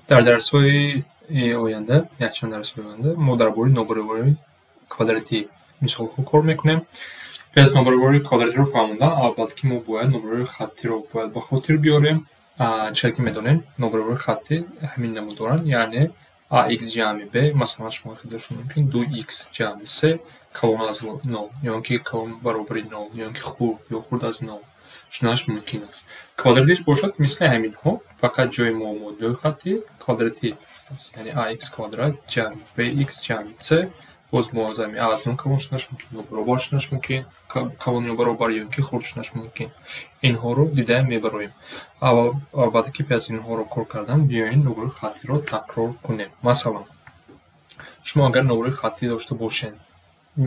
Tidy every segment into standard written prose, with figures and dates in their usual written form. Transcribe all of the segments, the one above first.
Дар дарсҳои оянда, якчанд дарсҳои оянда мо дар бораи нобаробарии квадратӣ мисолҳо кор мекунем. Пеш аз нобаробарии квадратиро фаҳмондан, албатта ки мо бояд нобаробарии хаттиро бояд ба хотир биёрем. Чаро ки медонем, нобаробарии хаттӣ ҳамин намуд доранд, яъне ax ҷамъи b, масалан, шумо дошта мумкин 2x ҷамъи c калон аз 0, ё ки калон баробари 0, ё ки хурд ё хурд аз 0 шуданаш мумкин аст. Квадратиш бошад мисли ҳаминҳо, фақат ҷои мо модулҳои хаттӣ квадратӣ аст, яъне ax квадрат ҷамъи bx ҷамъи c, боз мо аз ҳамин a аз 0 калон шуданаш мумкин ё баробар шуданаш мумкин, калон ё баробар ё ки хурд шуданаш мумкин. Инҳоро дида мебароем. Аввал, албатта ки пеш аз инҳоро кор кардан, биёед нобаробарии хаттиро такрор кунем. Масалан, шумо агар нобаробарии хаттӣ дошта бошед,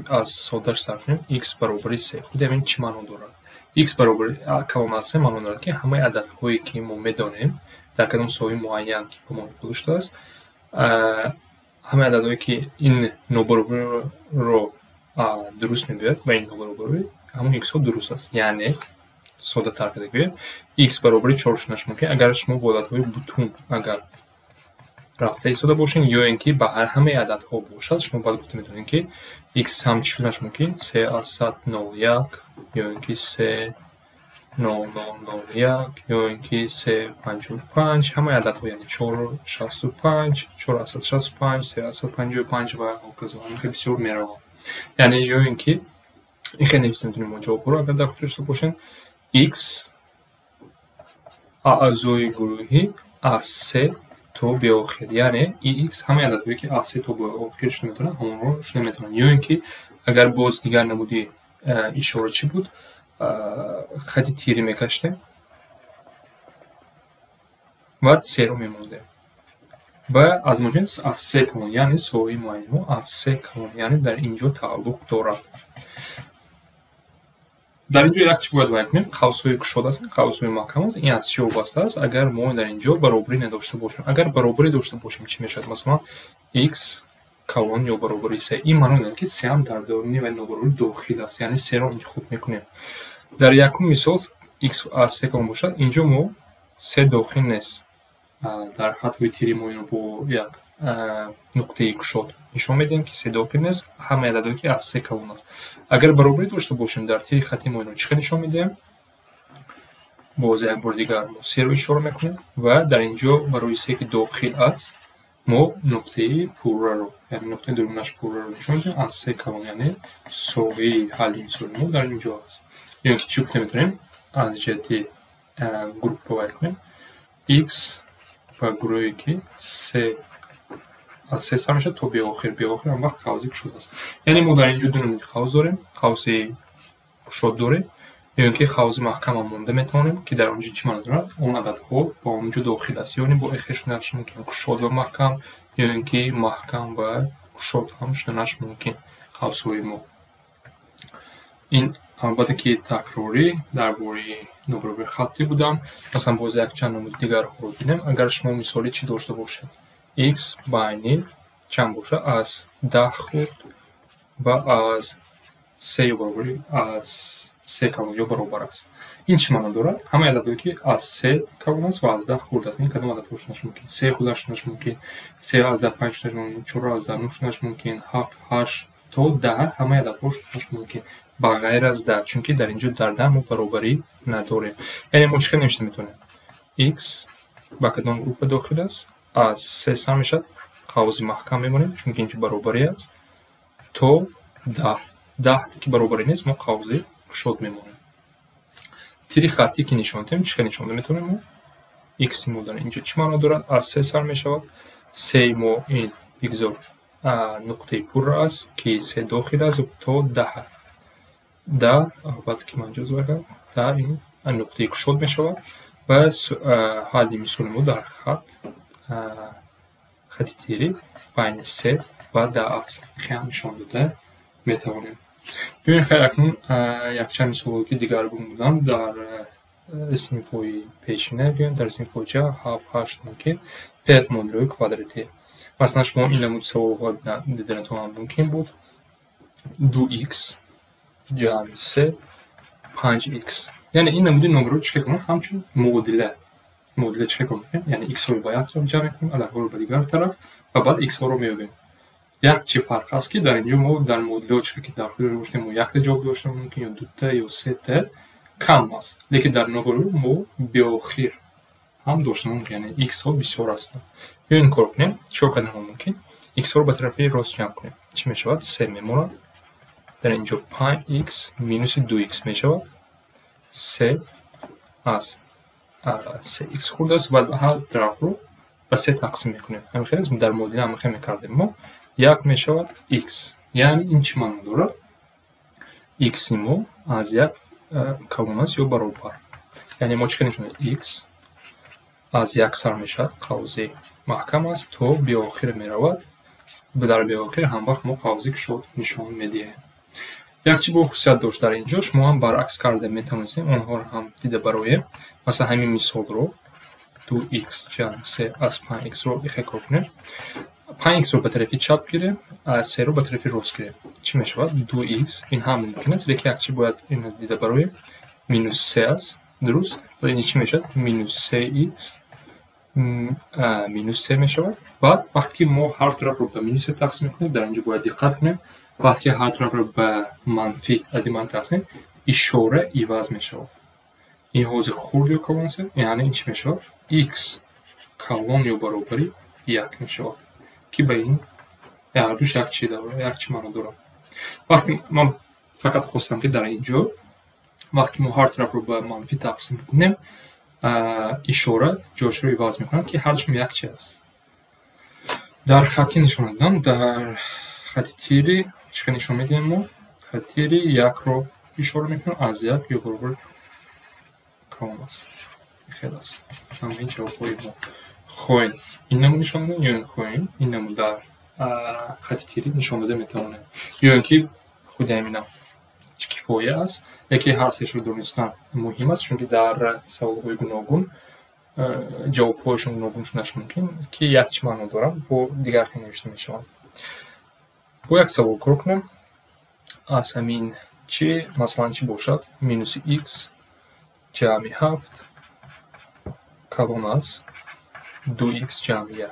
аз соддаш сар кунем, x баробари c. Худи ҳамин чӣ маъно дорад? X баробари калон аз c маъно дорад, ки ҳамаи ададҳое, ки мо медонем, дар кадом соҳаи муайян ки ба мо ифода шудааст, ҳамаи ададҳое, ки ин нобаробариро дуруст мебиёяд, ба ин нобаробарӣ ҳамон x-ҳо дуруст аст. Яъне соддатар карда гӯем, x баробари 4 шуданаш мумкин, агар шумо бо ададҳои бутун агар рафта истода бошед, ё ин ки ба ҳамаи ададҳо бошад, шумо баъд гуфта метавонед, ки x ҳам чӣ шуданаш мумкин? Се аз сад нол як, ё ин ки се нол нол нол як, ё ин ки се панҷоҳу панҷ, ҳамаи ададҳо, яъне чор шасту панҷ, чор аз сад шасту панҷ, се аз сад панҷоҳу панҷ ва ҳоказо. Ҳамин хел бисёр мераванд. Яъне ё ин ки ин хел нависта метавонем мо ҷавобҳоро, агар дар хотир дошта бошед, x аъзои гурӯҳи аз се то беохир, яъне x ҳамаи ададҳое, ки аз се то беохир шуда метавонанд, ҳамонро шуда метавонанд. Ё ин ки агар боз дигар намуди ишора чӣ буд, хати тирӣ мекашидем, баъд серо мемондем ва аз мо аз се калон, яъне соҳаи муайяни мо аз се калон, яъне дар ин ҷо тааллуқ дорад. Дар ин ҷо як чӣ бояд вай кунем: қавсҳои кушод ҳастанд, қавсҳои маҳкам аст. Ин аз чӣ вобаста аст? Агар мо дар ин ҷо баробарӣ надошта бошем. Агар баробарӣ дошта бошем, чӣ мешавад? Масалан, x калон ё баробари се, ин маъно дорад, ки се ҳам дар даруни вай нобаробарӣ дохил аст, яъне серо интихоб мекунем. Дар якум мисол x аз се калон бошад, инҷо мо се дохил нест. Дар хатҳои тири мо инро бо як нуқтаи кушод нишон медиҳем, ки се дохил нест, ҳамаи ададҳое, ки аз се калон аст. Агар баробарӣ дошта бошем, дар тири хати мо инро чӣ хел нишон медиҳем? Боз як бори дигар мо серо ишора мекунем ва дар ин ҷо барои се, ки дохил аст, мо нуқтаи пурраро, яъне нуқтаи дурунаш пурраро нишон медиҳем, аз се калон, яъне соҳаи ҳалли мисоли мо дар ин ҷо аст. Ё ин ки чӣ гуфта метавонем? Аз ҷиҳати группа вай кунем, x ба гурӯҳе, ки се аз се сар мешавад то беохир. Беохир ҳам вақт қавзи кушод аст. Яъне мо дар ин ҷо ду намуди қавз дорем: қавси кушод дорем ё ин ки қавзи маҳкамам монда метавонем, ки дар он ҷо чӣ маъно дорад? Он ададҳо ба он ҷо дохил аст, яъне бо эхел шуданаш мумкин, кушод ва маҳкам, ё ин ки маҳкам ва кушод ҳам шуданаш мумкин қавсҳои мо. Ин албатта ки такрорӣ дар бораи нобаробарии хаттӣ буданд. Масалан, боз якчанд намуди дигарҳоро бинем. Агар шумо мисоли чӣ дошта бошед, x байни чанд бошад, аз 10 хурд ва аз се ё баробари аз се калон ё баробар аст, ин чӣ маъно дорад? Ҳамаи ададҳое, ки аз се калон аст ва аз 10 хурд аст. Ин кадом ададҳо шуданаш мумкин? Се худаш шуданаш мумкин, се аз даҳ панҷ шуданаш мумкин, чор аз даҳ нӯҳ шуданаш мумкин, ҳафт, ҳашт то 10, ҳамаи ададҳо шуданаш мумкин, ба ғайр аз 10, чунки дар ин ҷо дар 10 мо баробарӣ надорем. Яъне мо чӣ хел навишта метавонем? X ба кадом группа дохил аст? Аз се сар мешавад, қавзи маҳкам мемонем, чунки инҷо баробарӣ аст, то 10. 10 ки баробарӣ нест, мо қавзи кушод мемонем. Тири хаттӣ ки нишон додем, чӣ хел нишон метавонем мо? X мо дар инҷо чӣ маъно дорад? Аз се сар мешавад, сеи мо ин бигзор нуқтаи пурра аст, ки се дохил аст, то 10. 10, албатта ки ман ҷузва кардам, 10 ин нуқтаи кушод мешавад ва ҳалли мисоли мо дар хати тирӣ байни се ва 10 аст. Хеле нишон дода метавонем. Бибинед, хайр, акнун якчанд мисолҳое, ки дигаргун буданд дар синфҳои пешина, гӯем дар синфҳои ча ҳафт, ҳашт, мумкин пеш аз модулҳои квадратӣ. Масалан, шумо ин намуди саволҳо диданатон мумкин буд: ду икс ҷамъи се панҷ икс. Яъне ин намуди номро чӣ кунем? Ҳамчун муодила Муодила чӣ кор мекунем? Яъне x-ҳоро ба як тараф ҷамъ мекунем, ададҳоро ба дигар тараф ва баъд x-ҳоро меёбем. Як чӣ фарқ аст, ки дар инҷо мо дар муодилаҳо чӣ ки дар худ доштем, мо якта ҷавоб доштем, мумкин ё дута ё сета кам аст. Лекин дар нобаробарӣ мо беохир ҳам доштан мумкин, яъне x-ҳо бисёр ҳастанд. Биёед ин кор кунем. Чӣ кор кардан мумкин? X-ҳоро ба тарафи рост ҷамъ кунем. Чӣ мешавад? 3 мемонад. Дар инҷо 5x минуси 2x мешавад. 3 аз 3x хурд аст ва ҳар тарафро ба 3 тақсим мекунем. Ҳамин хел аст, дар муодила ҳамин хел мекардем мо. 1 мешавад x. Яъне ин чӣ маъно дорад? X-и мо аз 1 калон аст ё баробар. Яъне мо чӣ хел нишон медиҳем? X аз 1 сар мешавад, қавзи маҳкам аст, то беохир меравад. Дар беохир ҳам вақт мо қавзи кушод нишон медиҳем. Як чӣ бо хусусият дошт дар инҷо, шумо ҳам баръакс карда метавонистем, онҳоро ҳам дида бароем. Масалан, ҳамин мисолро 2x ҷамъ 3 аз 5x-ро ихе кор кунем. 5x-ро ба тарафи чап гирем, 3-ро ба тарафи рост гирем. Чӣ мешавад? 2x, ин ҳам мумкин аст, лекин як чӣ бояд инро дида бароем. Минус 3 аст, дуруст? Ва ин чӣ мешавад? Минус 3x минус 3 мешавад. Баъд вақте ки мо ҳар тарафро ба минус 3 тақсим мекунем, дар инҷо бояд диққат кунем. Вақте ки ҳар тарафро ба манфӣ адади манфӣ тақсим кунем, ишора иваз мешавад. Ин ҳозир хурд ё калон аст, яъне ин чӣ мешавад? X калон ё баробари 1 мешавад, ки ба ин ҳардуш як чи дорад, як чи маъно дорад. Вақте ман фақат хостам, ки дар инҷо вақте мо ҳар тарафро ба манфӣ тақсим кунем, ишора ҷойшро иваз мекунад, ки ҳардушон як чи аст. Дар хатӣ нишон додам, дар хати тири чӣ хел нишон медиҳем мо? Хати тири якро ишора мекунем, аз 1 ё баробар калон аст. Хел аст. Ҳамаи ҷавобҳои мо. Хоҳем ин намуд нишон додем ё хоҳем ин намуд дар хати тирӣ нишон дода метавонем. Ё ин ки худи ҳаминам кифоя аст, яке ҳар сешро донистан муҳим аст, чунки дар саволҳои гуногун ҷавобҳояшон гуногун шуданаш мумкин, ки як чӣ маъно доранд, бо дигар хел навишта мешаванд. Бо як савол кор кунем. Аз ҳамин чӣ, масалан, чӣ бошад? Минуси x ҷамъи 7 калон аст 2x ҷамъи 1.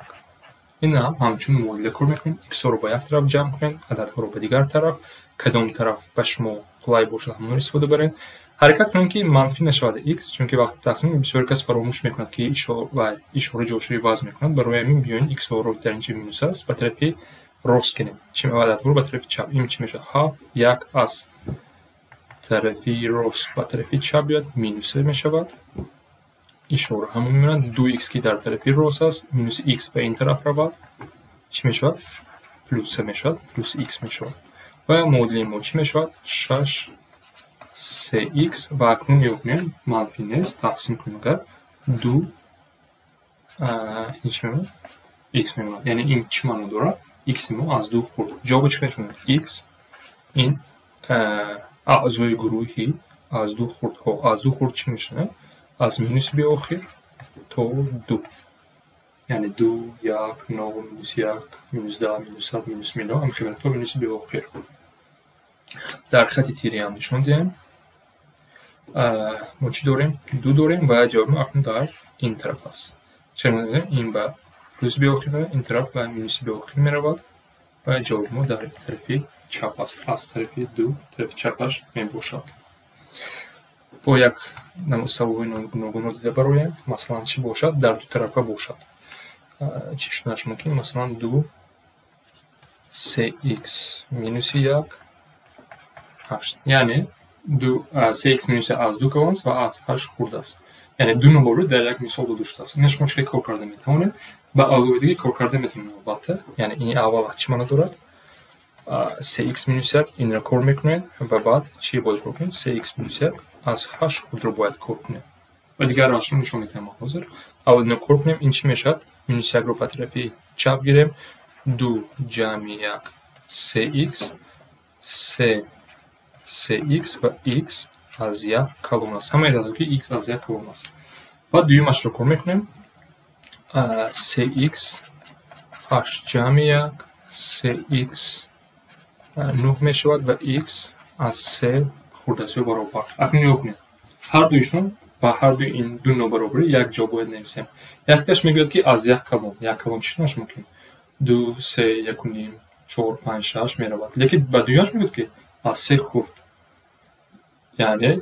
Ин ҳам ҳамчун муодила кор мекунем. X-ҳоро ба як тараф ҷамъ кунед, ададҳоро ба дигар тараф. Кадом тараф ба шумо қулай бошад, ҳамонро истифода баред. Ҳаракат кунед, ки манфӣ нашавад x, чунки вақти тақсим бисёр кас фаромӯш мекунад, ки ишора ҷойшро иваз мекунад. Барои ҳамин биёед x-ҳоро дар инҷо минус аст, ба тарафи рост кунем. Чӣ ададҳоро ба тарафи чап. Ин чӣ мешавад? 7, 1 аз тарафи рост ба тарафи чап биёд, минус мешавад. Ишора ҳамон мемонад. 2x ки дар тарафи рост аст, минуси x ба ин тараф равад, чӣ мешавад? Плюс мешавад, плюс x мешавад. Ва муодилаи мо чӣ мешавад? 6 3x ва акнун нигоҳ кунем, манфӣ нест, тақсим кунем агар 2 ин чӣ мемонад? X мемонад. Яъне ин чӣ маъно дорад? X мо аз 2 хурд. Ҷавобо чӣ мешавад? X ин аъзои гурӯҳи аз 2 хурдҳо. Аз 2 хурд чӣ мешавад? Аз минуси беохир то 2. Яъне 2, 1, 0, минус 1, минус 10, минус 100, минус миллион, ҳамин хел то минуси беохир. Дар хати тирӣ ҳам нишон диҳем. Мо чӣ дорем? 2 дорем ва ҷавоби мо акнун дар ин тараф аст. Чаро мегӯем? Ин ба плюси беохир меравад, ин тараф ба минуси беохир меравад ва ҷавоби мо дар тарафи чап аст. Аз тарафи 2 тарафи чапаш мебошад. Бо як намуд саволҳои гуногунро дида бароем. Масалан, чӣ бошад? Дар ду тарафа бошад. Чӣ шуданаш мумкин? Масалан, 2 3x минуси 1 8. Яъне 3x минуси аз 2 калон аст ва аз 8 хурд аст. Яъне ду нобаробарӣ дар як мисол дода шудааст. Ина шумо чӣ кор карда метавонед? Ба алоҳидагӣ кор карда метавонед, албатта. Яъне ин аввал чӣ маъно дорад? 3x минус 1 инро кор мекунед ва баъд чӣ бояд кор кунед? 3x минус 1 аз 8 хурдро бояд кор кунед. Ва дигар равшро нишон медиҳам ҳозир. Аввал инро кор кунем, ин чӣ мешавад? Минус 1-ро ба тарафи чап гирем. 2 ҷамъи 1 3x 3 3x ва x аз 1 калон аст. Ҳамаи ададҳо ки x аз 1 калон аст. Баъд дуюмашро кор мекунем. 3x 8 ҷамъи 1 3x 9 мешавад ва x аз 3 хурд аст ё баробар. Акнун нигоҳ кунед. Ҳар дуишон Ба ҳар дуи ин ду нобаробарӣ як ҷавоб бояд нависем. Якташ мегӯяд, ки аз як калон. Як калон чӣ шуданаш мумкин? 2, 3, 1,5, 4, 5, 6 меравад. Лекин ба дуюмаш мегӯяд, ки аз се хурд. Яъне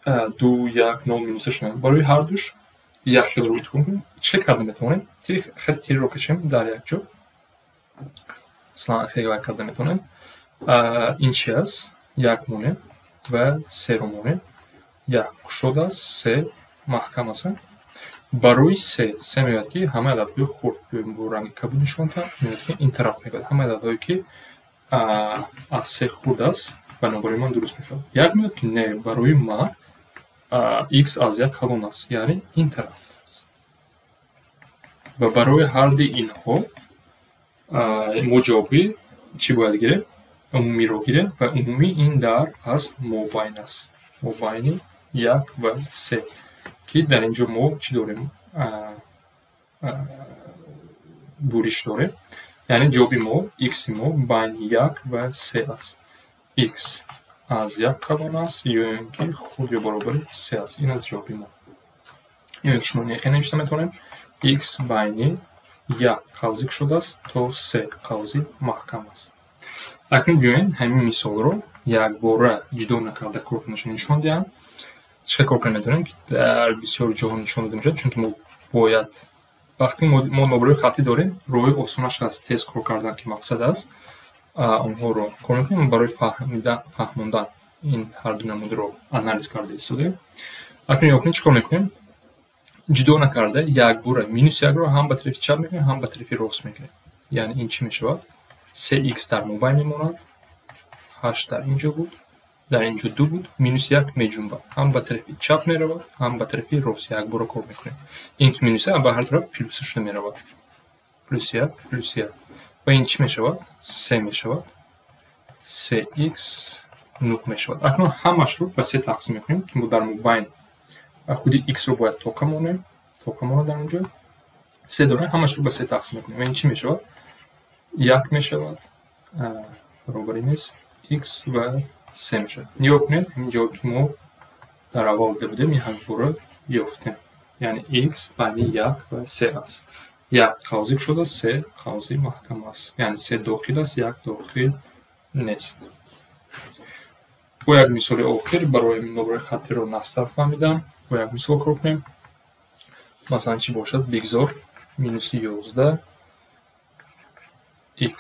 2, 1, 0 минус шудан. Барои ҳар душ як хелро интихоб кунем. Чӣ карда метавонем? Хати тириро кашем дар як ҷо. Масалан, хеле карда метавонем. Ин чи аст? Як монем ва серо монем. Як кушод аст, се маҳкам аст. Барои се, се мегӯяд, ки ҳамаи ададҳои хурд бо ранги кабуд нишон додам, мегӯяд, ки ин тараф мегӯяд ҳамаи ададҳое, ки аз се хурд аст, ба нобаробарии ман дуруст мешавад. Як мегӯяд, ки не, барои ман x аз як калон аст, яъне ин тараф аст. Ва барои ҳар дуи инҳо мо ҷавоби чӣ бояд гирем? Умумиро гирем ва умумӣ ин дар аст мобайн аст. Мобайни 1 ва 3, ки дар ин ҷо мо чӣ дорем? Буриш дорем. Яъне ҷавоби мо, x-и мо байни 1 ва 3 аст. X аз 1 калон аст ё ин ки хурд ё баробари 3 аст. Ин аст ҷавоби мо. Ё ин ки шумо нехе навишта метавонем. X байни 1 қавзи кушода аст то 3 қавзи маҳкам аст. Акнун биёем ҳамин мисолро якбора ҷудо накарда кор карданашро нишон диҳам. Чӣ кор карда метавонем, ки дар бисёр ҷоҳо нишон дода мешавад, чунки мо бояд вақте мо нобаробарии хаттӣ дорем, роҳи осонаш аст тез кор кардан, ки мақсад аст, онҳоро кор мекунем. Барои фаҳмондан ин ҳар ду намудро анализ карда истодаем. Акнун нигоҳ кунед, чӣ кор мекунем? Ҷудо накарда якбора минус якро ҳам ба тарафи чап мекунем, ҳам ба тарафи рост мекунем. Яъне ин чӣ мешавад? 3x дар мобайн мемонад, 8 дар ин ҷо буд, дар ин ҷо 2 буд, минус 1 меҷунбад. Ҳам ба тарафи чап меравад, ҳам ба тарафи рост якбора кор мекунем. Ин ки минус 1 ба ҳар тараф плюс шуда меравад. Плюс 1, плюс 1. Ва ин чӣ мешавад? 3 мешавад. 3x 9 мешавад. Акнун ҳамашро ба 3 тақсим мекунем, ки мо дар мобайн худи x-ро бояд тоқа монем, тоқа монад дар он ҷо. 3 дорем, ҳамашро ба 3 тақсим мекунем. Ва ин чӣ мешавад? 1 мешавад, баробари нест, x ва 3 мешавад. Нигоҳ кунед, ҳамин ҷавоб, ки мо дар аввал дода будем, ин ҳамин ёфтем. Яъне x байни 1 ва 3 аст. 1 қавзи кушода, 3 қавзи маҳкам аст. Яъне 3 дохил аст, 1 дохил нест. Бо як мисоли охир барои нобаробарии хаттиро настар фаҳмидам. Бо як мисол кор кунем. Масалан, чӣ бошад? Бигзор минуси 11 x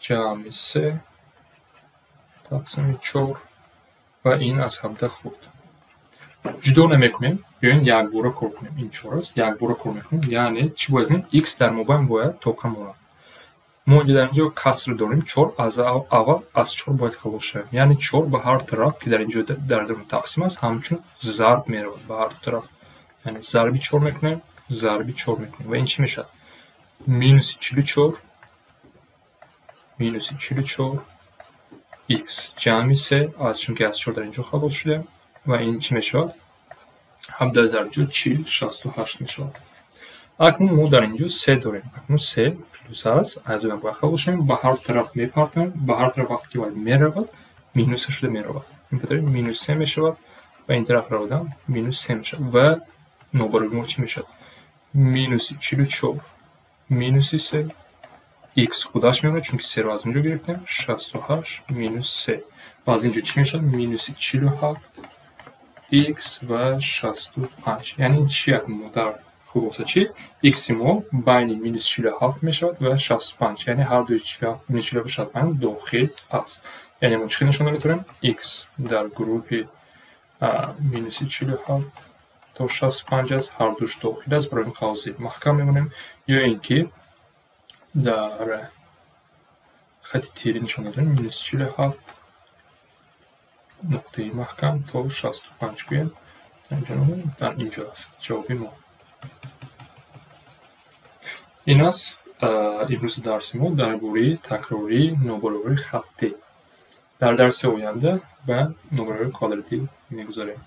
ҷамъи 3 тақсими 4 ва ин аз 17 хурд. Ҷудо намекунем, биёем якбора кор кунем. Ин 4 аст, якбора кор мекунем. Яъне чӣ бояд кунем? X дар мобайн бояд тоқа монад. Мо инҷо дар инҷо каср дорем, 4 аз аввал аз 4 бояд халос шавем. Яъне 4 ба ҳар тараф, ки дар инҷо дар дарун тақсим аст, ҳамчун зарб меравад ба ҳар ду тараф. Яъне зарби 4 мекунем, зарби 4 мекунем. Ва ин чӣ мешавад? Минуси 44, минуси 44 x ҷамъи 3, аз чунки аз 4 дар инҷо халос шудем, ва ин чӣ мешавад? 17 зарби 4 40, 68 мешавад. Акнун мо дар инҷо 3 дорем. Акнун 3 плюс аст, аз он бояд халос шавем, ба ҳар тараф мепартоем, ба ҳар тараф вақте ки бояд меравад, минус шуда меравад. Ин қадар минус 3 мешавад ва ин тараф равадан минус 3 мешавад. Ва нобаробарии мо чӣ мешавад? Минуси 44 минуси 3 x худаш мемонад, чунки 3-ро аз онҷо гирифтем, 68 минус 3. Ва аз инҷо чӣ мешавад? Минуси 47 x ва 65. Яъне чӣ акнун мо дар хулоса чӣ? X-и мо байни минус 47 мешавад ва 65. Яъне ҳар дуи 47, минус 47 ва 65 дохил аст. Яъне мо чӣ хел нишон метавонем? X дар гурӯҳи минуси 47 то 65 аст, ҳар душ дохил аст, барои ин қавзи маҳкам мемонем, ё ин ки дар хати тири нишон додем минус 47 нуқтаи маҳкам то 65 гӯем. Дар инҷо аст ҷавоби мо. Ин аст имрӯзи дарси мо дар бораи такрории нобаробарии хаттӣ. Дар дарси оянда ба нобаробарии квадратӣ мегузарем.